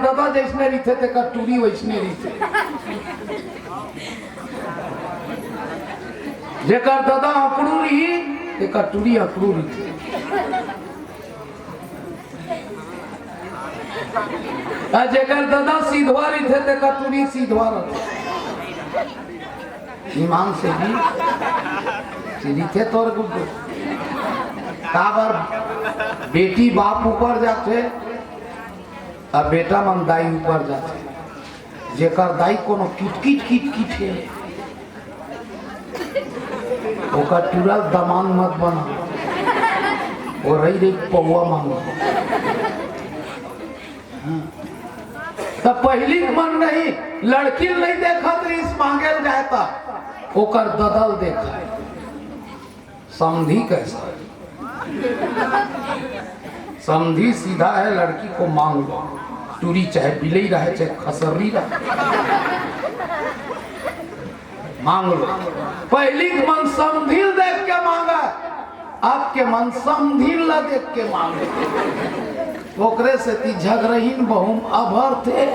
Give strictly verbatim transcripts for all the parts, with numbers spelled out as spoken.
ददा जइसने रहिथे, तेकर टूरी वइसने रहिथे। जेकर ददा अकड़ू रही, तेकर टूरी अकड़ू रहिथे। आ जेकर ददा सीधवा रहिथे, तेकर टूरी सीधवा रहिथे। ईमान से भी सीधी थे तोर गुड्डू। काबर बेटी बाप ऊपर जाथे, अब बेटा मन दाई ऊपर जाथे। जेकर दाई कोनो किटकिट किटकिट हे, ओकर टूरा दमान मत बना। वो रही रही पौवा मांगो। हाँ। त पहिली के मन नहीं, लड़की ल नहीं देखत रहिस, मांगे ल जाए त ओकर ददा ल देखा। समधी कैसा है? समधी सीधा है, लड़की को मांग लो। टूरी चाहे बिलई रहे, चाहे खसर्री रहे, मांग लो। पहिली के मन समधी ल देख के मांगा, अब के मन समधी ल देख के मांगे। ओकरे सेती झगरहीन बहुम अभर थे।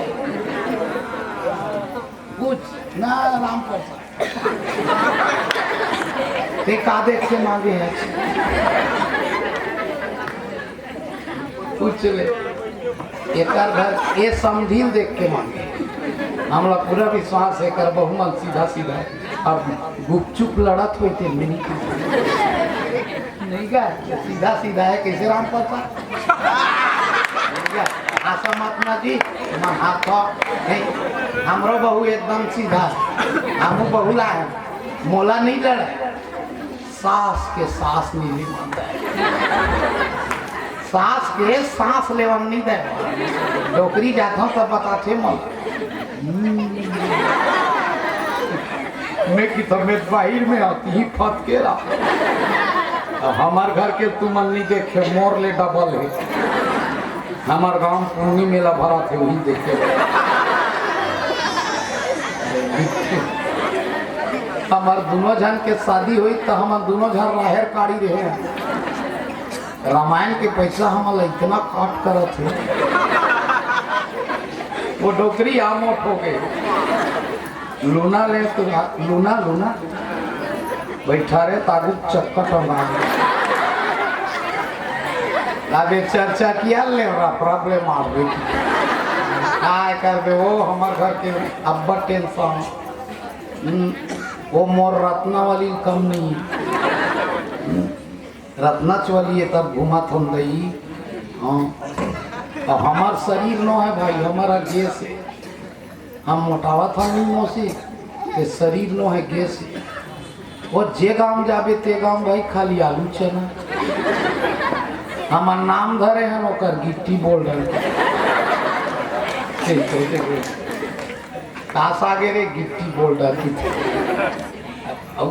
कुछ ना राम प्रसाद। ते का देख के मांगे है? पूछ ले। एकर घर ए समधी ल देख के मांगे। हमला पूरा विश्वास है, एकर बहुमन सीधा सीधा है। अब गुपचुप लड़त होई ते मिनी नहीं का, सीधा सीधा है, कैसे राम प्रसाद? आशा मत ना जी, मन हाथ नहीं। हमरो बहू एकदम सीधा है। हमू बहू ला है, मोला नहीं लड़े। सास के सास नहीं मानता है। सास के सांस लेवन नहीं दे। डोकरी जाता तो बताते मोला। हम्म। मैं कि तबियत बाहिर में आती ही फट के रहा। अब हमार घर के तुमन नहीं देखे, मोर ले डबल है। हमार गांव पूर्णी मेला भरा थे, वही देखे। हमार दोनों झन के शादी हुई तो हम दोनों झन राहेर काढ़ी रहे हैं। रामायण के पैसा हमला इतना काट करत हे, वो डोकरी आ मोट हो गए। लूना ले तो रा-, लूना, लूना, बैठा रे तागू चक्कर टंगा। अबे चर्चा किया ले रहा, प्रॉब्लम आ गई। काय करबे वो हमर घर के अब्बड़ टेंशन। हम्म, वो मोर रत्ना वाली कम नहीं। हम्म। रत्ना चौली ये तब घुमा थोन दई। हाँ। अब हमार शरीर नो है भाई, हमारा गैस है। हम मोटावा था नहीं मौसी, ते शरीर नो है गैस है। वो जे गांव जाबे ते गांव भाई खाली आलू चना। हमार नाम धरे हैं ओकर गिट्टी बोल्डर। ठीक है, ठीक है। कास आगे रे गिट्टी बोल्डर की। अब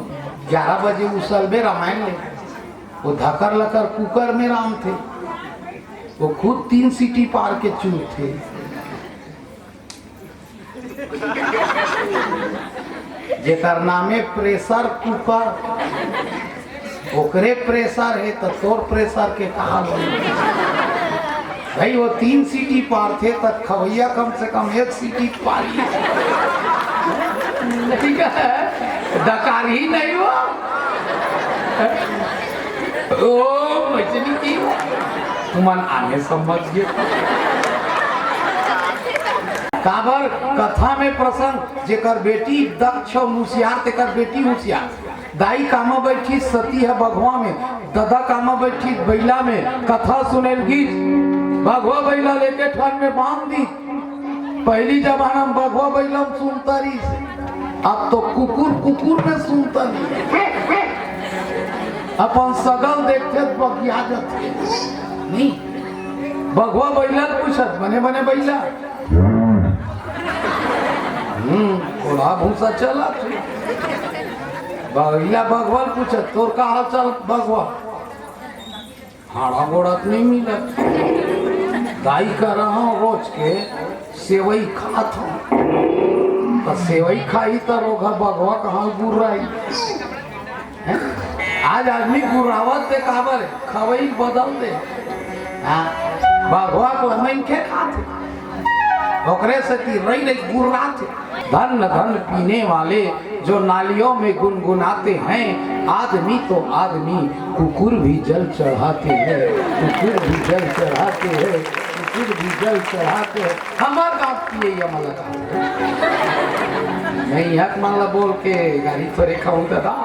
ग्यारह बजे उसल बे रामायण ले। वो धकर लकर कुकर में राम थे, वो खुद तीन सीटी पार के चूर थे। जेकर नामे प्रेशर कुकर, ओकरे प्रेशर है तो तोर प्रेशर के कहा बोल। भाई वो तीन सीटी पार थे तब खवैया कम से कम एक सीटी पारी। नहीं है, डकार ही नहीं हुआ। ओ, मछली की तुमन आने समझ गए। काबर कथा में प्रसंग, जेकर बेटी दक्ष अउ मुसियार, तेकर बेटी होशियार। दाई कामा बैठी सती है बघवा में, ददा कामा बैठी बैला में, कथा सुनेल गीत। बघवा बैला लेके ठन में बांध दी। पहली जमाना में बघवा बैलम सुनता रही, अब तो कुकुर कुकुर में सुनता नहीं। अपन सगल देखते तो बगिया जाते नहीं। बघवा बैला पूछत, बने बने बैला। हम्म, थोड़ा भूसा चला। बैला बघवा पूछत, तोर का हाल चाल बघवा? हाड़ा गोड़ा तो नहीं मिलत। दाई करा हूँ रोज के सेवई खात हूँ। तो सेवई खाई तो रोगा बघवा कहाँ गुर्राई? हैं? आज आदमी गुर्रावत दे काबर है? खवई बदल दे। हाँ, बघवा को मन के खात है। ओकरे सेती रई रई गुर्राथे। धन धन पीने वाले जो नालियों में गुनगुनाते हैं, आदमी तो आदमी, कुकुर भी जल चढ़ाते हैं, कुकुर भी जल चढ़ाते हैं, कुकुर भी जल चढ़ाते हैं। हमर गाँव पिए या मला का। मैं यहाँ के मन ला बोल के गारी थोरे खाऊं दादा।